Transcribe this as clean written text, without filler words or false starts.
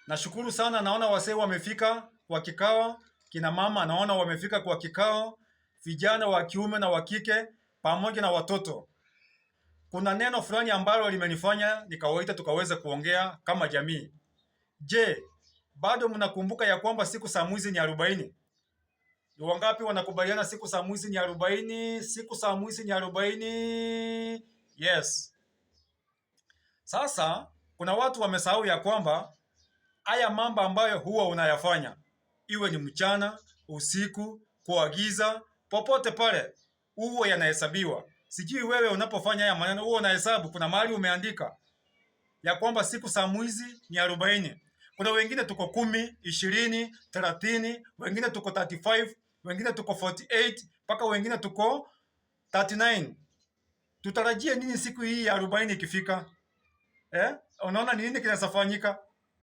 Nashukuru sana, naona wasee wamefika kwa kikao, kina mama naona wamefika kwa kikao, vijana wa kiume na wa kike pamoja na watoto. Kuna neno fulani ambalo limenifanya nikawaita tukaweza kuongea kama jamii. Je, bado mnakumbuka ya kwamba siku za mwizi ni 40? Ni wangapi wanakubaliana siku za mwizi ni 40? Siku za mwizi ni 40. Yes. Sasa kuna watu wamesahau ya kwamba haya mambo ambayo huwa unayafanya, iwe ni mchana, usiku, kwa giza, popote pale, huwa yanahesabiwa. Sijui wewe unapofanya haya maneno huwa unahesabu? Kuna mahali umeandika ya kwamba siku za mwizi ni 40. Kuna wengine tuko 10, 20, 30, wengine tuko 35, wengine tuko 48, mpaka wengine tuko 39. Tutarajie nini siku hii ya 40 ikifika? Eh? Unaona ni nini kinaweza fanyika?